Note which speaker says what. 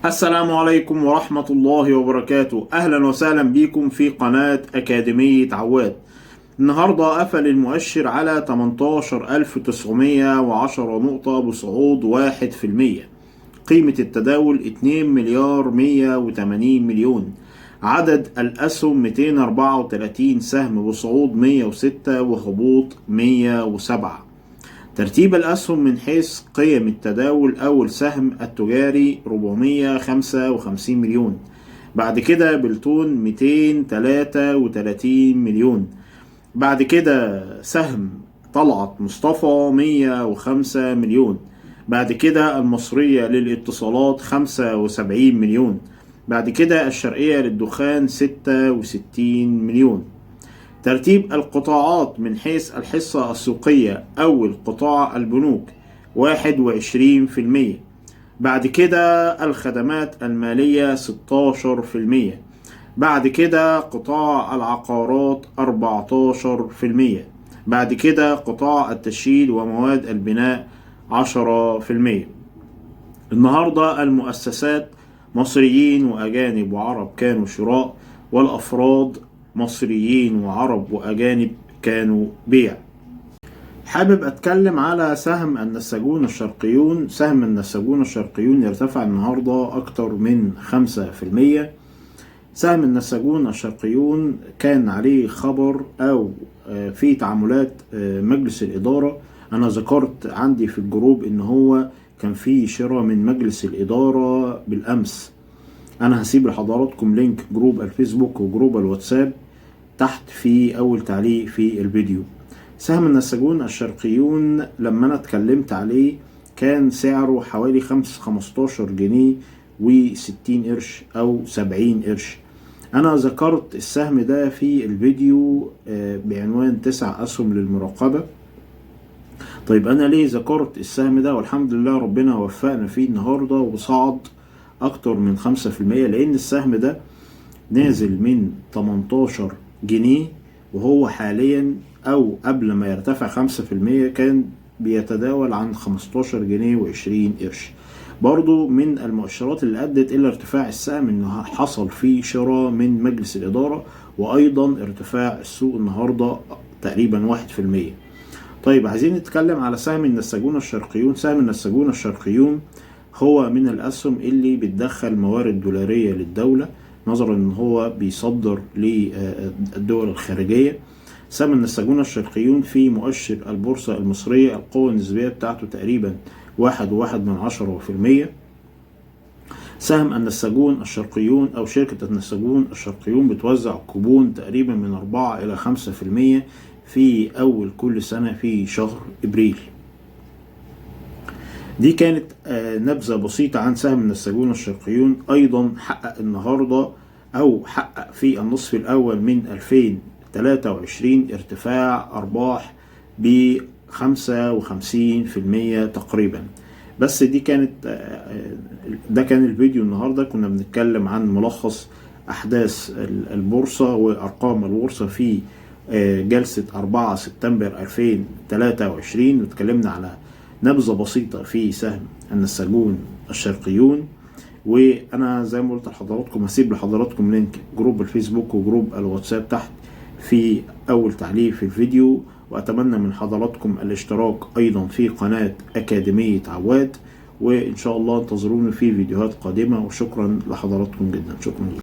Speaker 1: السلام عليكم ورحمة الله وبركاته. أهلا وسهلا بكم في قناة أكاديمية عواد. النهاردة قفل المؤشر على 18910 نقطة بصعود 1%. قيمة التداول 2 مليار 180 مليون. عدد الأسهم 234 سهم بصعود 106 وهبوط 107. ترتيب الأسهم من حيث قيم التداول: أول سهم التجاري 455 مليون، بعد كده بلتون 233 مليون، بعد كده سهم طلعت مصطفى 105 مليون، بعد كده المصرية للاتصالات 75 مليون، بعد كده الشرقية للدخان 66 مليون. ترتيب القطاعات من حيث الحصة السوقية: أول قطاع البنوك 21%، بعد كده الخدمات المالية 16%، بعد كده قطاع العقارات 14%، بعد كده قطاع التشييد ومواد البناء 10%. النهاردة المؤسسات مصريين وأجانب وعرب كانوا شراء، والأفراد مصريين وعرب وأجانب كانوا بيع. حابب أتكلم على سهم النساجون الشرقيون. سهم النساجون الشرقيون ارتفع النهاردة أكتر من 5%. سهم النساجون الشرقيون كان عليه خبر أو في تعاملات مجلس الإدارة. أنا ذكرت عندي في الجروب إن هو كان في شراء من مجلس الإدارة بالأمس. أنا هسيب لحضراتكم link group الفيسبوك و group الواتساب تحت في أول تعليق في الفيديو. سهم النساجون الشرقيون لما أنا اتكلمت عليه كان سعره حوالي 15 جنيه و60 قرش أو 70 قرش. أنا ذكرت السهم ده في الفيديو بعنوان 9 أسهم للمراقبة. طيب أنا ليه ذكرت السهم ده؟ والحمد لله ربنا وفقنا فيه النهاردة وصعد أكتر من 5%، لأن السهم ده نازل من 18 جنيه وهو حاليا أو قبل ما يرتفع 5% كان بيتداول عن 15 جنيه و20 قرش. برضو من المؤشرات اللي أدت إلى ارتفاع السهم إنه حصل فيه شراء من مجلس الإدارة، وأيضا ارتفاع السوق النهاردة تقريبا 1%. طيب عايزين نتكلم على سهم النساجون الشرقيون. سهم النساجون الشرقيون هو من الأسهم اللي بتدخل موارد دولارية للدولة، نظرا ان هو بيصدر للدول الخارجية. سهم النساجون الشرقيون في مؤشر البورصة المصرية القوة النسبية بتاعته تقريبا 1.1%. سهم النساجون الشرقيون أو شركة النساجون الشرقيون بتوزع كوبون تقريبا من 4 إلى 5% في أول كل سنة في شهر إبريل. دي كانت نبذة بسيطة عن سهم النساجون الشرقيون. أيضا حقق النهاردة أو حقق في النصف الأول من 2023 ارتفاع أرباح ب 55% تقريبا. بس دي كانت ده كان الفيديو النهاردة. كنا بنتكلم عن ملخص أحداث البورصة وأرقام البورصة في جلسة 4 سبتمبر 2023، واتكلمنا على نبذة بسيطة في سهم النساجون الشرقيون. وأنا زي ما قلت لحضراتكم هسيب لحضراتكم link group الفيسبوك و group الواتساب تحت في أول تعليق في الفيديو، وأتمنى من حضراتكم الاشتراك أيضا في قناة أكاديمية عواد، وإن شاء الله انتظروني في فيديوهات قادمة. وشكرا لحضراتكم جدا، شكرا لكم.